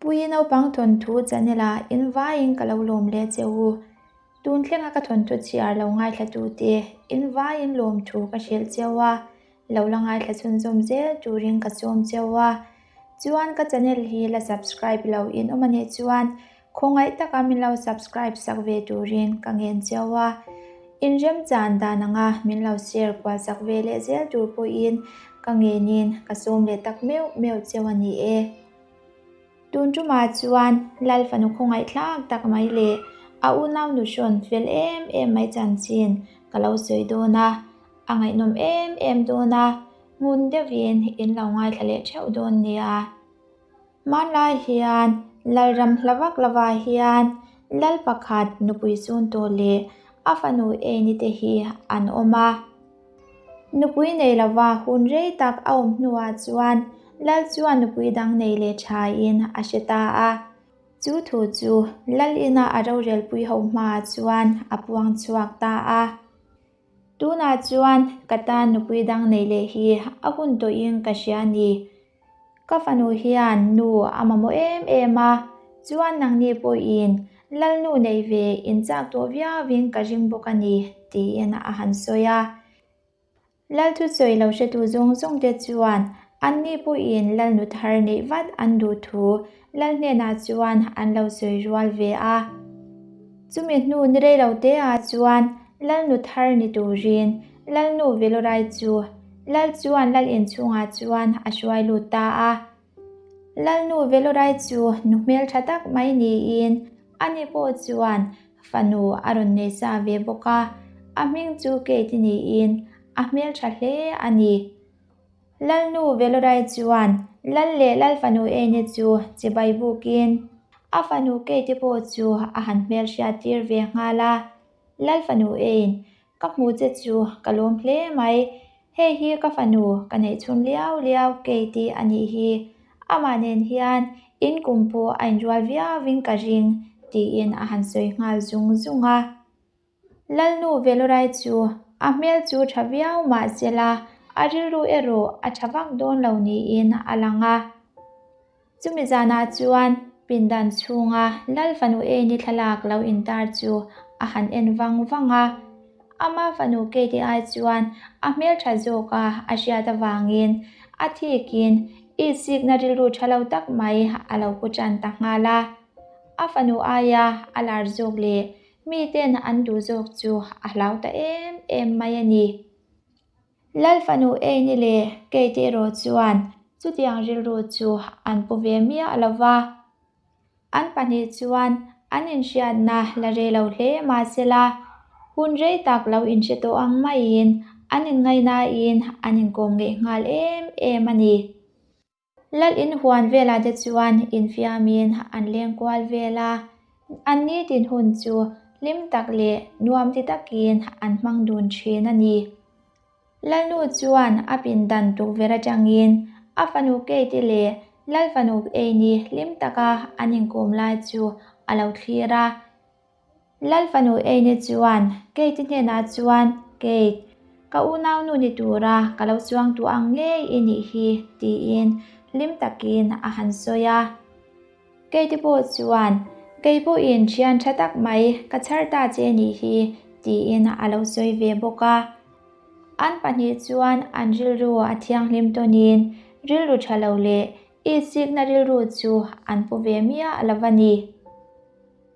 Puii naupang thawnthu channel ah in vaiin ka lo lawm leh che u. Tun thlenga ka thawnthu chhiar lo ngaithlatute in vaiin lawmthu ka hrilh cheu a, lo la ngaithla chhunzawm zel turin ka sawm cheu a. Chuan ka channel hi la subscribe lo in awm anih chuan khawngaih taka min lo subscribe sak ve turin ka ngen cheu a. Inremchan dan anga min lo share kual sak ve leh zel tur pawhin ka ngenin ka sawm leh tak meuh meuh cheu a ni e. Tun tumah chuan Lal fanu khawngaihthlak tak mai leh a unau nu hrawn fel em em mai chanchin ka lo sawi dawn a, a ngaihnawm em em dawn a, ngun deuhin in lo ngaithla leh theuh dawn nia. Hmanlai hian Lalram hla vak lovah hian Lal pakhat nupui chhun tawh leh a fanu Eini te hi an awm a. Nupui nei lova hun rei tak a awm hnuah chuan Lal chuan nupui dang nei leh thain a hre ta a. Chu thu chu Lal ina a rorelpui ho hmaah chuan a puang chhuak ta a. Tunah chuan ka tan nupui dang nei leh hi a hun tawhin ka hria a ni. Ka fanu hian nu a mamawh em em a, chuan nangni pawhin Lalnu nei ve inchak tawh viauin ka ring bawk a ni, tiin a han sawi a. Lal thusawi lo hretu zawng zawng te chuan anni pawhin Lalnu thar neih vat an duh thu Lal hnenah chuan an lo sawi rual ve a. Chumi hnu ni rei lo te ah chuan Lalnu thar ni turin Lalnu Velorai chu Lal chuan Lal inchhungah chuan a hruai lut ta a. Lalnu Velorai chu nu hmeltha tak mai niin ani pawh chuan fanu a rawn nei sa ve bawk a, a hming chu Kate niin a hmeltha hle a ni. Lalnu Velorai chuan Lal leh Lal fanu Eni chu chibai bukin a fanu Kate pawh chu a han hmelhriat tir ve nghal a. Lal fanu Ein, ka hmu che chu ka lawm hle mai. Hei hi ka fanu ka neih chhun liau liau Kate a nih hi. Amah nen hian in kum pawh a inrual viauin ka ring, tiin a han sawi nghal zung zung a. Lalnu Velorai chu a hmel chu tha viau mah sela a rilru erawh a tha vak dawn lo niin a lang a. Chumi zanah chuan pindan chhunga Lal fanu Eni thlalak lo intar chu a han en vang vang a. Ama fanu Kate ai chuan a hmel tha zawk a a hriat avangin a thikin itsikna rilru tha lo tak mai a lo pu tan ta nghal a. A fanu aia a lar zawk leh Miten an duh zawk chu a hlau ta em em mai a ni. Lal fanu Eini leh Kate erawh chuan chutiang rilru chu an pu ve miah lo va. An pahnih chuan an inhriatna la rei lo hle mahsela, hun rei tak lo inhre tawh ang maiin an inngaihnain an inkawm ngeih nghal em em a ni. Lal in huan velah te chuan infiamin an leng kual vel a, an nitin hun chu hlim tak leh nuam ti takin an hmang dun thin a ni. Lalnu chuan a pindan tukverh atangin a fanu Kate leh Lal fanu Annie hlim taka an inkawm lai chu a lo thlir a. Lal fanu Eine chuan Kate hnenah chuan, Kate, ka unaunu ni tura ka lo chuang tu ang ngei i nih hi, tiin hlim takin a han sawi a. Kate pawh chuan, Kei pawhin thian tha tak mai ka chhar ta che nih hi, tiin a lo sawi ve bawk a. An pahnih chuan an rilru a thianghlim tawnin rilru tha lo leh itsikna rilru chu an pu ve miah lo va ni.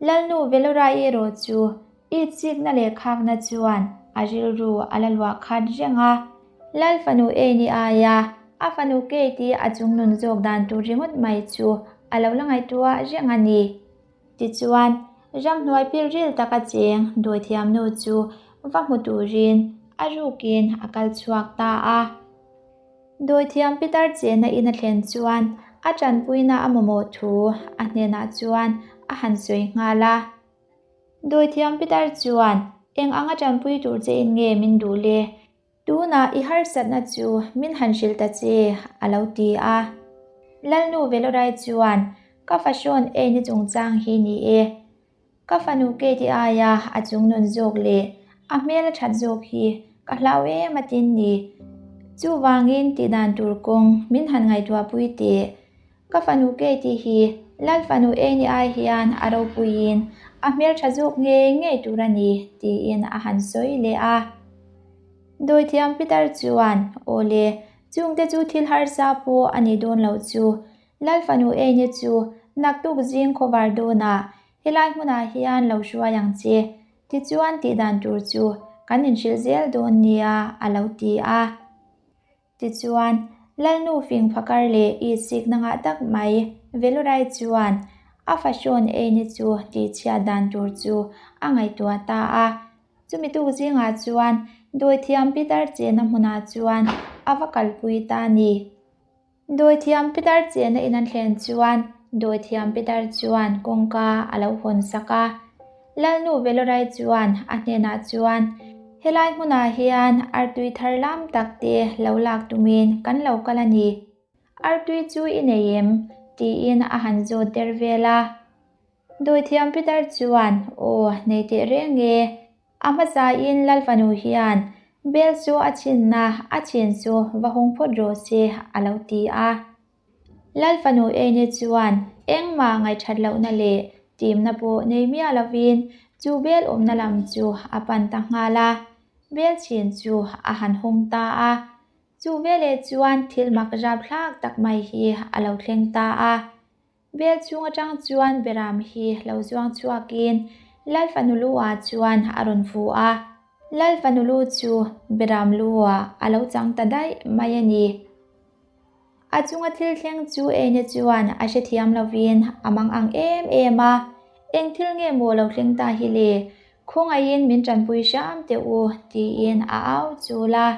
Lalnu Velorai erawh chu itsikna leh khakna chuan a rilru a la luah khat reng a. Lal fanu Eini aia a fanu Kate-i a chungnun zawk dan tur ringawt mai chu a lo la ngaihtuah reng a ni. Tichuan, ramhnuai pilril taka cheng dawithiamnu chu va hmu turin a rukin a kal chhuak ta a. Dawithiam Pitar chenna in a thlen chuan a tanpuina a mamawh thu a hnenah chuan a han sawi nghal a. Dawithiam Pitar chuan, Eng anga tanpui tur che in nge min duh le? Tunah i harsatna chu min han hrilh ta che, a lo ti a. Lalnu Velorai chuan, Ka fahrawn eini chungchang hi ni e. Ka fanu Kate aia a chungnun zawk leh a hmel a that zawk hi ka hlau em a tin ni. Chuvangin tihdan tur kawng min han ngaihtuahpui teh. Ka fanu Kate hi Lal fanu Eni ai hian a ropuiin a hmeltha zawk ngei ngei tur a ni, tiin a han sawi leh a. Dawithiam Peter chuan, Aw le, chungte chu thil harsa pawh a nih dawn loh chu. Lal fanu Eni chu naktuk zing khawvar dawnah helai hmunah hian lo hruai ang che. Tichuan tihdan tur chu kan inhrilh zel dawn nia, a lo ti a. Tichuan, Lalnu fing phakar leh itsikna ngah tak mai Velurai chuan a fahrawn eini chu tihchhiat dan tur chu a ngaihtuah ta a. Chumi tuk zingah chuan dawithiam Peter chenna hmunah chuan a va kalpui ta a ni. Dawithiam Peter chenna in an thlen chuan dawithiam Peter chuan kawngka a lo hawn sak a. Lalnu Velorai chuan a hnenah chuan, Helai hmunah hian artui thar lam tak te lo lak tumin kan lo kal a ni. Artui chu i nei em? tiin a han zawt der vel a. Dawithiam Peter chuan, Aw, nei teh reng e. A hmasain Lal fanu hian bel chu a chhinna a chhin chu va hawng phawt rawh se a lo ti a. Lal fanu Ene chuan engmah ngaihthat lohna leh timna pawh nei miah lovin chu bel awmna lam chu a pan ta nghal a, bel chhin chu a han hawng ta a. Chu veleh chuan thil mak rapthlak tak mai hi a lo thleng ta a. Bel chhung atang chuan Beram hi lo zuang chhuakin Lal fanu lu ah chuan a rawn fu a. Lal fanu lu chu Beram lu ah a lo chang ta daih mai a ni. A chunga thil thleng chu Ene chuan a hrethiam lovin a mang ang em em a, Eng thil nge maw lo thleng ta hi le? Khawngaihin min tanpui hram teh u, tiin a au chul a.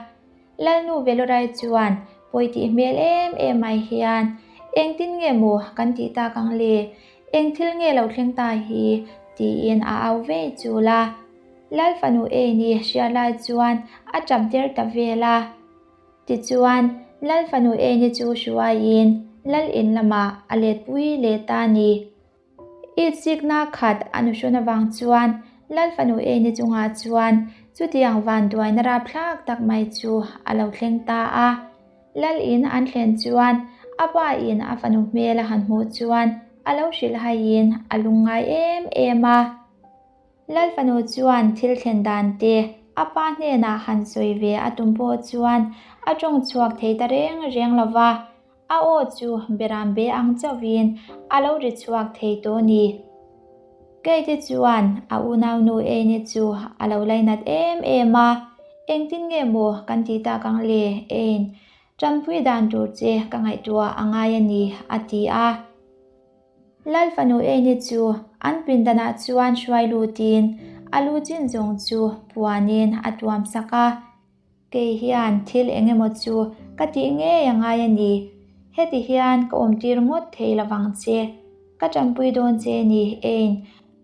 Lalnu Velorai chuan pawi tih hmel em em mai hian, Engtin nge maw kan tih tak ang le? Eng thil nge lo thleng ta hi? tiin a au vei chul a. Lal fanu Eni hriat lai chuan a tap der ta vel a. Tichuan, Lal fanu Eni chu hruaiin Lal in lamah a letpui leh ta a ni. Itsikna khat a nuhrawn avang chuan Lal fanu Eni chungah chuan chutiang vanduaina rapthlak tak mai chu a lo thleng ta a. Lal in an thlen chuan a pa in a fanu hmel a han hmuh chuan a lo hrilhhaiin a lungngai em em a. Lal fanu chuan thil thlen dan te a pa hnenah han sawi ve a tum pawh chuan a tawng chhuak thei ta reng reng lo va, a aw chu beram be ang chauhin a lo ri chhuak thei tawh ni. Keite chuan a unaunu Eine chu a lo lainat em em a, Engtin nge maw kan tih tak ang le, Ein, tanpui dan tur che ka ngaihtuah a ngai a ni, a ti a. Lal fanu Eni chu an pindanah chuan hruai lutin a lu chin zawng chu puanin a tuam sak a. Kei hian thil eng emaw chu ka tih ngei a ngai a ni. Heti hian ka awmtir ngawt thei lovang che. Ka tanpui dawn che ni Ein,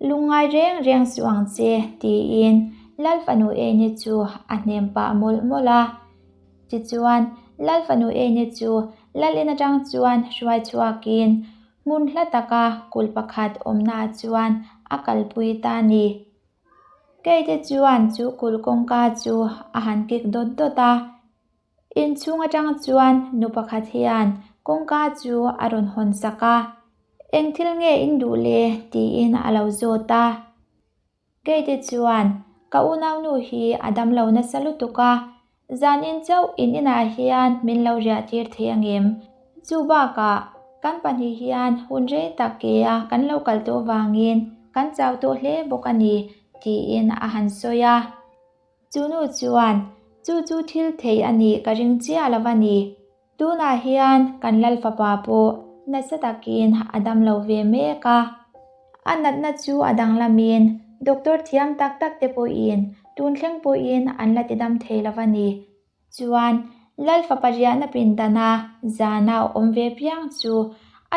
lungngai reng reng suh ang che, tiin Lal fanu Eni chu a hnem pah mawlh mawlh a. Tichuan, Lal fanu Ene chu Lal in atang chuan hruai chhuakin hmun hla taka kulh pakhat awmnaah chuan a kalpui ta a ni. Keite chuan chu kulh kawngka chu a han kik dawt dawt a. Inchhung atang chuan nu pakhat hian kawngka chu a rawn hawn sak a, Eng thil nge in duh le? tiin a lo zawt a. Keite chuan, Ka unaunu hi a damlo nasa lutuk a, zanin chauh in inah hian min lo riah tir thei angem? Chu bakah, kan pahnih hian hun rei tak ke a kan lo kal tawh vangin kan chau tawh hle bawk a ni, tiin a han sawi a. Chu nu chuan, Chu chu thil thei a nih ka ring chiah lo a ni. Tunah hian kan Lal fapa pawh nasa takin a dam lo ve mek a. A natna chu a danglamin doctor thiam tak tak te pawhin tun thleng pawhin an la ti dam thei lo a ni. Chuan Lal fapa riahna pindana zana awm ve piang chu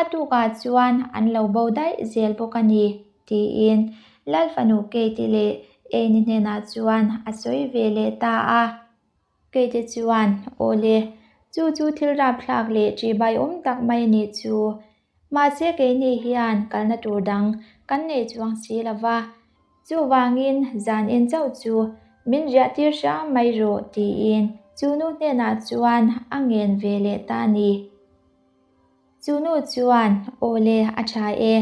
a tukah chuan an lo bo daih zel bawk a ni, tiin Lal fanu Kate leh Annie hnenah chuan a sawi ve leh ta a. Keite chuan, Aw le, chu chu thil rapthlak leh ṭihbai awm tak mai a nih chu. Mahse keini hian kalna tur dang kan nei chuang si lo va, chuvangin zan en chauh chu min riah tir hram mai rawh tiin chu nu hnenah chuan a ngen ve leh ta a ni. Chu nu chuan, Aw le, a tha e.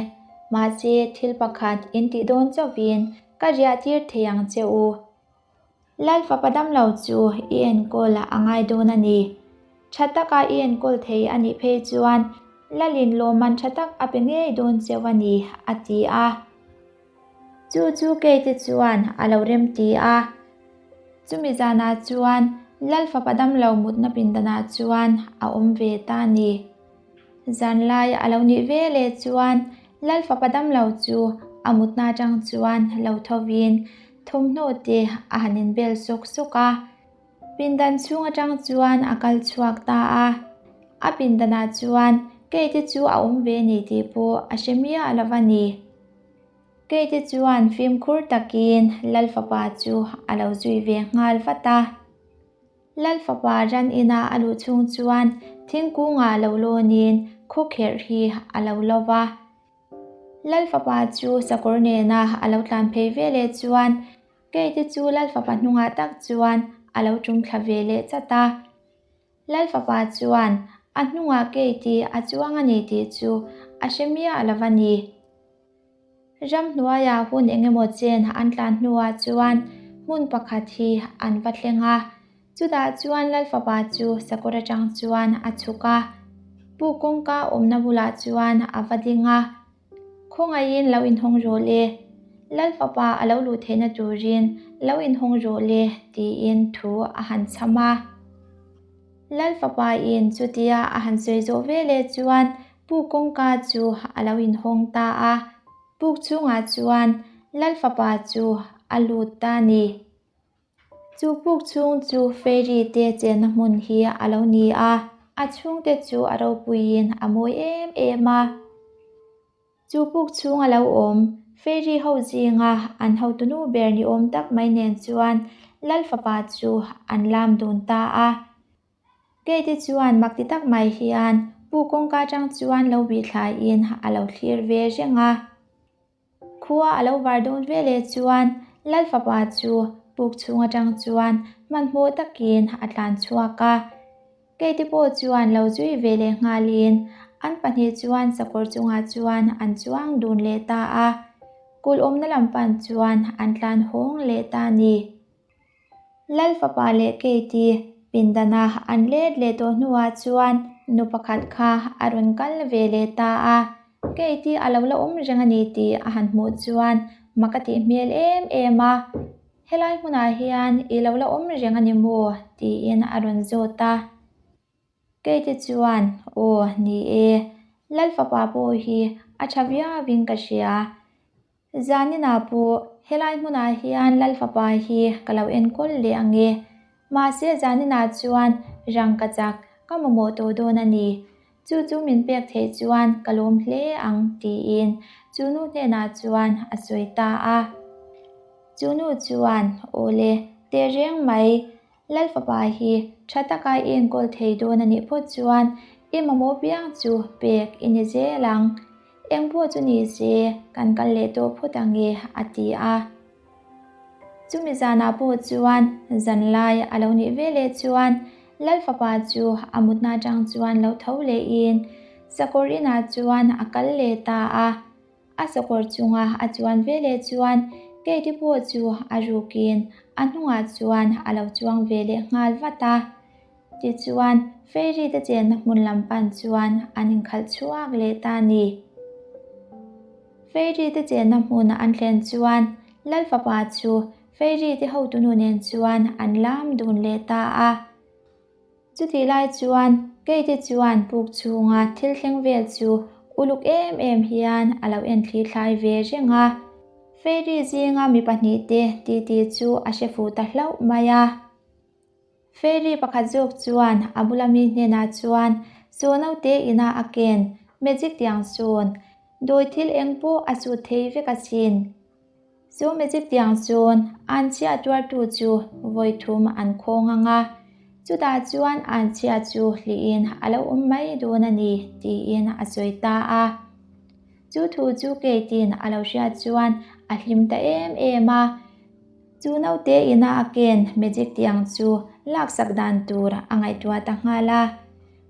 Mahse, thil pakhat in tih dawn chauhin ka riah tir thei ang che u. Lal fapa damlo chu i enkawl a ngai dawn a ni. Tha taka i enkawl thei a nih phei chuan Lalin lawmman tha tak a pe ngei dawn cheu a ni, a ti a. Chu chu Kate chuan a lo rem ti a. Chumi zanah chuan Lal fapa damlo mutna pindanah chuan a awm ve ta a ni. Zanlai a lo nih ve leh chuan Lal fapa damlo chu a mutna atang chuan lo thovin thawmhnaw te a han inbel sawk sawk a. Pindan chhung atang chuan a kal chhuak ta a. A pindanah chuan Kate chu a awm ve ni tih pawh a hre miah lo a ni. Kate chuan fimkhur takin Lal fapa chu a lo zui ve nghal vat a. Lal fapa ran ina a luh chhung chuan thingkungah lo lawnin khawkherh hi a lo lo va. Lal fapa chu sakawr nena a lo tlan phei ve leh chuan Kate chu Lal fapa hnungah tak chuan a lo tum thla ve leh chat a. Lal fapa chuan a hnungah Kate a chuang a ni tih chu a hre miah lo a ni. Ramhnuaiah hun engemaw chen an tlan hnuah chuan hmun pakhat hi an va thleng a, chutah chuan Lal fapa chu sakawr atang chuan a chhuk a, Pu kawngka awmna bulah chuan a va ding a, Khawngaihin lo inhawng rawh le, Lal fapa a lo luh theihna turin lo inhawng rawh le tiin thu a han chham a. Lal fapa in chutia a han sawi zawh veleh chuan Puk kawngka chu a lo inhawng ta a, puk chhungah chuan Lal fapa chu a lut ta a ni. Chu puk chhung chu fairy te chenna hmun hi a lo ni a, a chhungte chu a ropuiin a mawi em em a. Chu puk chhung a lo awm, fairy ho zinga an hotunu ber ni awm tak mai nen chuan Lal fapa chu an lam dun ta a. Kate chuan mak ti tak mai hian pu kawngka atang chuan lo bih thlaiin a lo thlir ve reng a. Khua a lo var dawn ve leh chuan Lal fapa chu puk chhung atang chuan hmanhmawh takin a tlan chhuak a. Kate pawh chuan lo zui ve leh nghalin an pahnih chuan sakawr chungah chuan an chuang dun leh ta a. Kulh awmna lam pan chuan an tlan hawng leh ta a ni. Lal fapa leh Katie pindana an let leh tawh hnuah chuan nu pakhat kha a rawn kal ve leh ta a. Katie a lo la awm reng a ni tih a han hmuh chuan mak a tih hmel em em a. Helai hmunah hian i lo la awm reng a ni maw? tiin a rawn zawt a. Keite chuan, Aw, ni e, Lal fapa pawh hi a tha viauin ka hria. Zaninah pawh helai hmunah hian Lal fapa hi ka lo enkawl leh ang e. Mahse zaninah chuan rangkachak ka mamawh tawh dawn a ni. Chu chu min pek theih chuan ka lawm hle ang, tiin chu nu hnenah chuan a sawi ta a. Chu nu chuan, Aw le, tehreng mai, Lal fapa hi tha taka i enkawl thei dawn a nih phawt chuan i mamawh piang chu pek i ni zel ang. Eng pawh chu ni se, kan kal leh tawh phawt ang e, a ti a. Chumi zanah pawh chuan zanlai a lo nih ve leh chuan Lal fapa chu a mutna atang chuan lo tho lehin sakawr inah chuan a kal leh ta a. A sakawr chunga a chuan ve leh chuan Katie pawh chu a rukin a hnungah chuan a lo chuang ve leh nghal vat a. Tichuan, Fairy te chenna hmun lam pan chuan an inkhalh chhuak leh ta a ni. Fairy te chenna hmun an thlen chuan Lal fapa chu Fairy te hotunu nen chuan an lam dun leh ta a. Chutih lai chuan Keite chuan puk chhunga thil thleng vel chu uluk em em hian a lo en thli thlai ve reng a. Fairy zinga mi pahnihte titi chu a hre fuh ta hlauh mai a. Fairy pakhat zawk chuan a bula mi hnenah chuan Saw naute ina a ken magic tiang sawn dawi thil eng pawh a sut thei vek asin. Chu magic tiang chuan an chhia tuartu chu vawi thum an khawng ang a, chutah chuan an chhia chu hlihin a lo awm mai dawn a ni tiin a sawi ta a. Chu thu chu Kate-in a lo hriat chuan a hlim ta em em a. Chu naute ina a ken magic tiang chu laksak dan tur a ngaihtuah ta nghal a.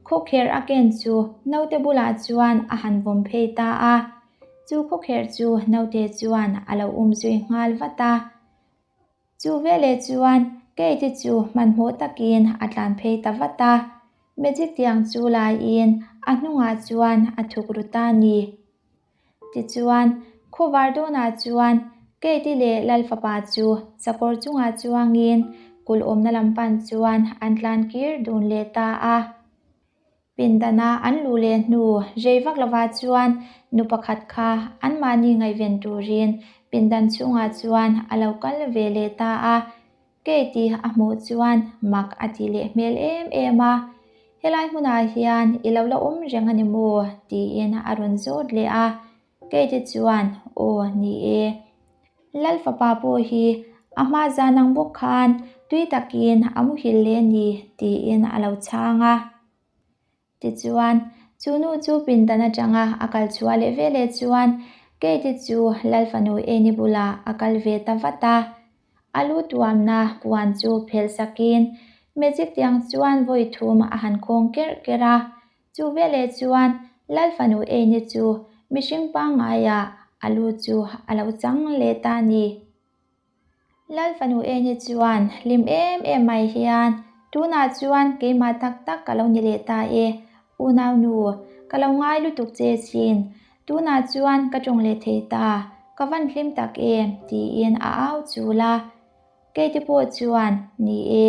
Khawkherh a ken chu naute bulah chuan a han vawm phei ta a. Chu khawkherh chu naute chuan a lo um zui nghal vat a. Chu veleh chuan Kate chu hmanhmawh takin a tlan phei ta vat a. Magic tiang chu laiin a hnungah chuan a thuk ru ta a ni. Tichuan, khuavar dawnah chuan Kate leh Lalfapa chu sakawr chungah chuangin kulh awmna lam pan chuan an tlan kir dun leh ta a. Pindana an luh leh hnu rei vak lovah chuan nu pakhat kha anmahni ngaihven turin pindan chhungah chuan a lo kal ve leh ta a. Kate a hmuh chuan mak a ti leh hmel em em a, Helai hmunah hian i lo la awm reng a ni maw? tiin a rawn zawt leh a. Kate chuan, Aw, ni e. Lal fapa pawh hi a hma zan ang bawk khan tui takin a muhil leh a ni, tiin a lo chhang a. Tichuan, chu nu chu pindan atanga a kal chhuah leh veleh chuan Kate chu Lal fanu Annie bulah a kal ve ta vat a. A lu tuamna puan chu phelh sakin magic tiang chuan vawi thum a han khawng kerh kerh a. Chu veleh chuan Lal fanu Annie chu mihring pangngaiah a lu chu a lo chang leh ta a ni. Lal fanu Eni chuan hlim em em mai hian, Tunah chuan keimah tak tak ka lo ni leh ta e, unaunu, ka lo ngai lutuk che chin. Tunah chuan ka tawng leh thei ta, ka van hlim tak em, tiin a au chul a. Keite pawh chuan, Ni e,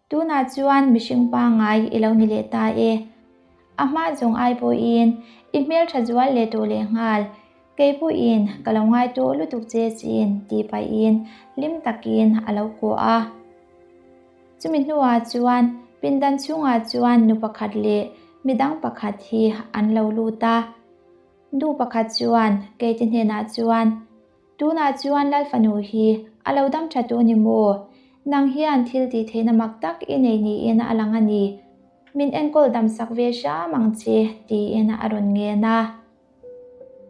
Tunah chuan mihring pangngai i lo ni leh ta e. A hma zawng ai pawhin i hmeltha zual leh tawh leh nghal. Kei pawhin ka lo ngai tawh lutuk che chin tih pahin hlim takin a lo kawh a. Chumi hnuah chuan pindan chhungah chuan nu pakhat leh midang pakhat hi an lo lut a. Nu pakhat chuan Keite hnenah chuan, Tunah chuan Lal fanu hi a lo dam tha tu ni maw? Nang hian thil tih theihna mak tak i nei niin a lang a ni. Min enkawl dam sak ve hram ang che, tiin a rawn ngen a.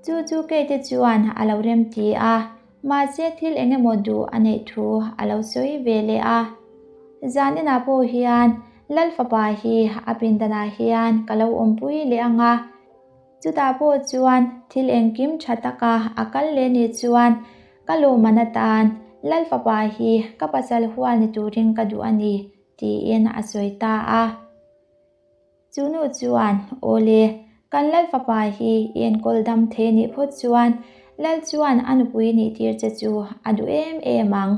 Chu chu Kate chuan a lo rem ti a, mahse thil eng emaw duh a neih thu a lo sawi ve leh a. Zaninah pawh hian Lal fapa hi a pindanah hian ka lo awmpui leh ang a. Chutah pawh chuan thil engkim tha taka a kal leh ni chuan ka lawmman atan Lal fapa hi ka pasal hual ni turin ka duh a ni, tiin a sawi ta a. Chu nu chuan, Awle, kan Lal fapa hi i enkawl dam thei nih phawt chuan Lal chuan a nupui nih tir che chu a duh em em ang.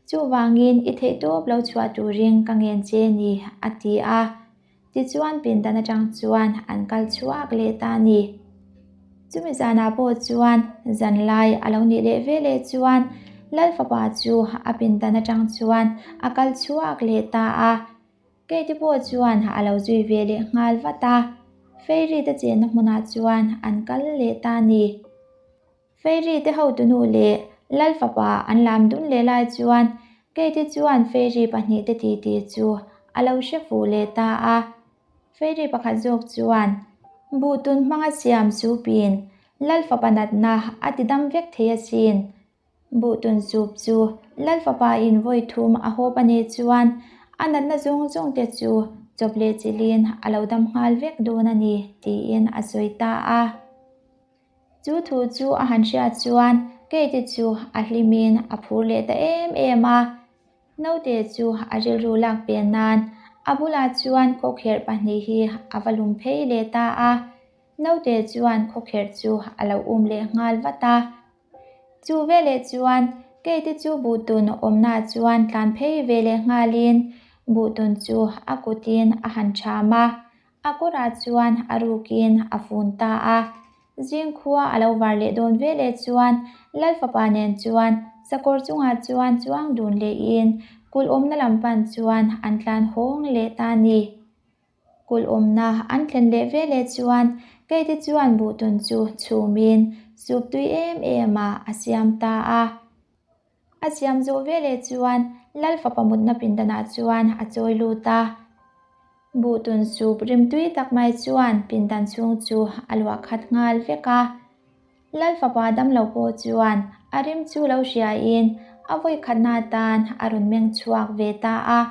Chuvangin i theihtawp lo chhuah turin ka ngen che ni, a ti a. Tichuan pindan atang chuan an kal chhuak leh ta a ni. Chumi zanah pawh chuan zanlai a lo nih leh ve leh chuan Lal fapa chu a pindan atang chuan a kal chhuak leh ta a. Keite pawh chuan a lo zui ve leh nghal vat a. Fairy te chenna hmunah chuan an kal leh ta a ni. Fairy te hotunu leh Lal fapa an lam dun leh lai chuan Kate chuan Fairy pahnihte titi chu a lo hre fuh leh ta a. Fairy pakhat zawk chuan buhtun hmanga siam supin Lal fapa natna a ti dam vek thei asin. Buhtun sup chu Lal fapa in vawi thum a hawp a nih chuan a natna zawng zawng te chu chawp leh chilhin a lo dam nghal vek dawn a ni tiin a sawi ta a. Chu thu chu a han hriat chuan Kate chu a hlimin a phur leh ta em em a. Naute chu a rilru lak pen nan a bulah chuan khawkherh pahnih hi a va lum phei leh ta a. Naute chuan khawkherh chu a lo um leh nghal vat a. Chu veleh chuan Kate chu buhtun awmnaah chuan tlan phei ve leh nghalin buhtun chu a kutin a han ṭham a. A kawrah chuan a rukin a fun ta a. Zingkhua a lo var leh dawn veleh chuan Lal fapa nen chuan sakawr chungah chuan chuang dun lehin kulh awmna lam pan chuan an tlan hawng leh ta a ni. Kulh awmna an thlen leh veleh chuan Keite chuan buhtun chu chhumin sup tui em em ah a siam ta a. A siam zawh veleh chuan Lal fapa mutna pindanah chuan a chawi lut a. Buhtun sup rimtui tak mai chuan pindan chhung chu a luah khat nghal vek a. Lal fapa damlo pawh chuan a rim chu lo hriain a vawi khatna atan a rawn meng chhuak ve ta a.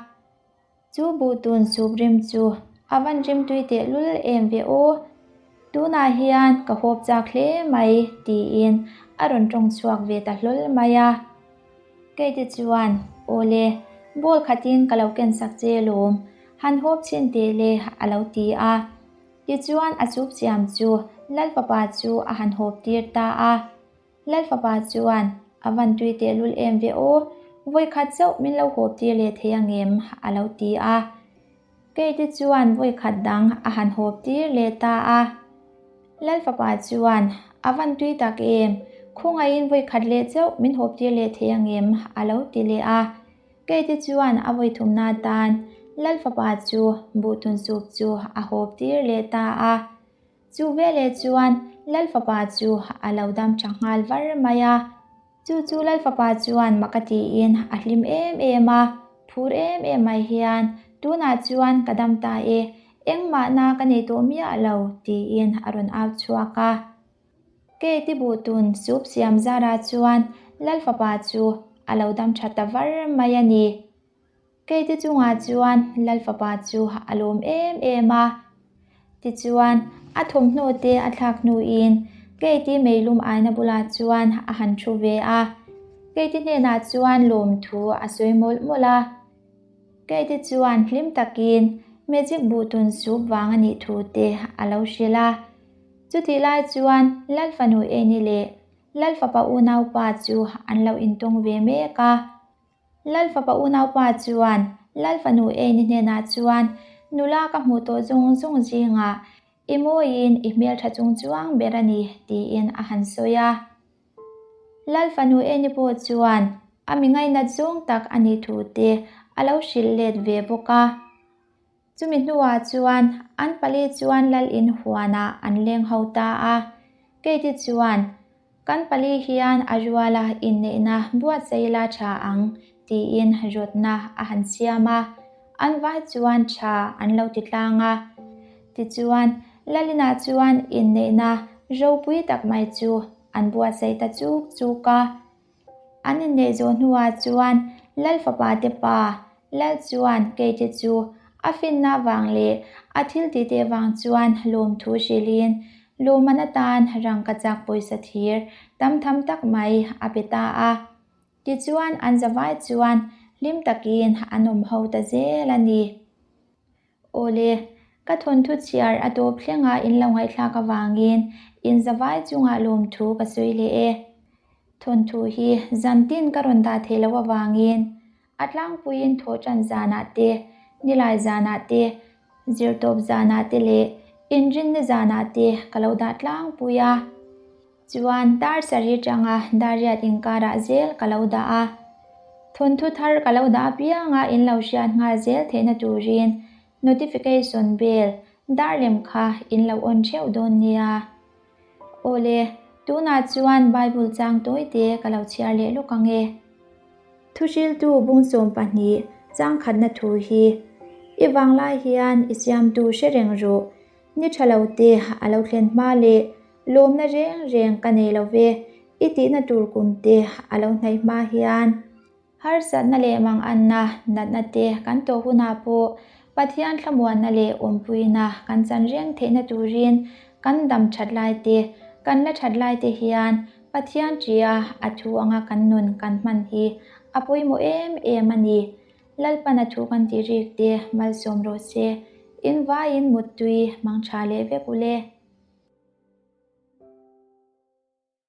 Chu buhtun sup rim chu A van rimtui tehlul em ve aw. Tunah hian ka hawp chak hle mai, tiin a rawn tawng chhuak ve ta hlawl mai a. Keite chuan, Awle, bowl khatin ka lo ken sak che lawm, han hawp chhin teh le, a lo ti a. Tichuan a soup siam chu Lalfapa chu a han hawp tir ta a. Lalfapa chuan, A van tui tehlul em ve aw, vawikhat chauh min lo hawp tir leh thei angem? a lo ti a. Keite chuan vawikhat dang a han hawp tir leh ta a. Lalfapa chuan, A van tui tak em, khawngaihin vawikhat leh chauh min hawp tir leh thei angem? a lo ti leh a. Keite chuan a vawithumna atan Lalfapa chu buhtun soup chu a hawp tir leh ta a. Chu veleh chuan Lalfapa chu a lo dam tha nghal var mai a. Chu chu Lalfapa chuan mak a tiin a hlim em em a, phur em em mai hian, Tunah chuan ka dam ta e, engmahna ka nei tawh miah lo, tiin a rawn au chhuak a. Keiti buhtun soup siam zarah chuan Lalfapa chu a lo dam tha ta var mai a ni. Keite chungah chuan Lalfapa chu a lawm em em a. Tichuan, a thawmhnaw te a thlak hnuin Keiti meilum aina bulah chuan a han thu ve a. Keiti hnenah chuan lawmthu a sawi mawlh mawlh a. Keiti chuan hlim takin Magic buhtun soup vang a nih thu te a lo hrilh a. Chutih lai chuan Lalfanu Eni leh Lalfapa unaupa chu an lo intawng ve mek a. Lalfapa unaupa chuan Lalfanu Eni hnenah chuan, Nula ka hmuh tawh zawng zawng zingah i mawiin i hmeltha chung chuang ber a ni, tiin a han sawi a. Lalfanu Eni pawh chuan a mi ngainat zawng tak a nih thu te a lo hrilh let ve bawk a. Chumi hnuah chuan an pali chuan lal in huanah an leng ho ta a. Keiti chuan, Kan pali hian a ruala inneihna buatsaih la tha ang, tiin rawtna a han siam a. An vai chuan tha an lo ti tlang a. Tichuan, Lalinah chuan inneihna ropui tak mai chu an buatsaih ta chuk chuk a. An inneih zawh hnuah chuan Lal fapa te pa, Lal chuan Keite chu a finna vang leh a thil tite vang chuan lawmthu hrilhin lawmman atan rangkachak pawisa thir tam tham tak mai a pe ta a. Tichuan an zavai chuan hlim takin an awm ho ta zel a ni. Awle, ka thawnthu chhiar a tawp thlenga in lo ngaihthlak avangin in zavai chungah lawmthu ka sawi leh e. Thawnthu hi zantin ka rawn dah theih loh avangin a tlangpuiin thawhṭan zanah te, nilai zanah te, zirtawp zanah te leh inrinni zanah te ka lo dah tlangpui a. Chuan dar sarih tanga Dariat inkarah zel ka lo dah a, thawnthu thar ka lo dah apianga in lo hriat nghal zel theihna turin notification bell dar lem kha in lo on theuh dawn nia. Awle, tunah chuan Bible chang tawi te ka lo chhiar leh lawk ang e. Thuhriltu bung 12 chang khatna thu hi i vanglai hian i siamtu hre reng rawh. Ni tha lo te a lo thlen hma leh lawmna reng reng ka nei lo ve, i tihna tur kum te a lo hnaih hma hian. Harsatna leh manganna natna te kan tawh hunah pawh Pathian thlamuanna leh awmpuina kan chan reng theihna turin kan dam that lai te, kan la that lai te hian Pathian tia a thu anga kan nun kan hman hi a pawimawh em em a ni. Lalpan a thu kan tih rik te malsawm rawh se. In vaiin muttui mang tha leh vek u le.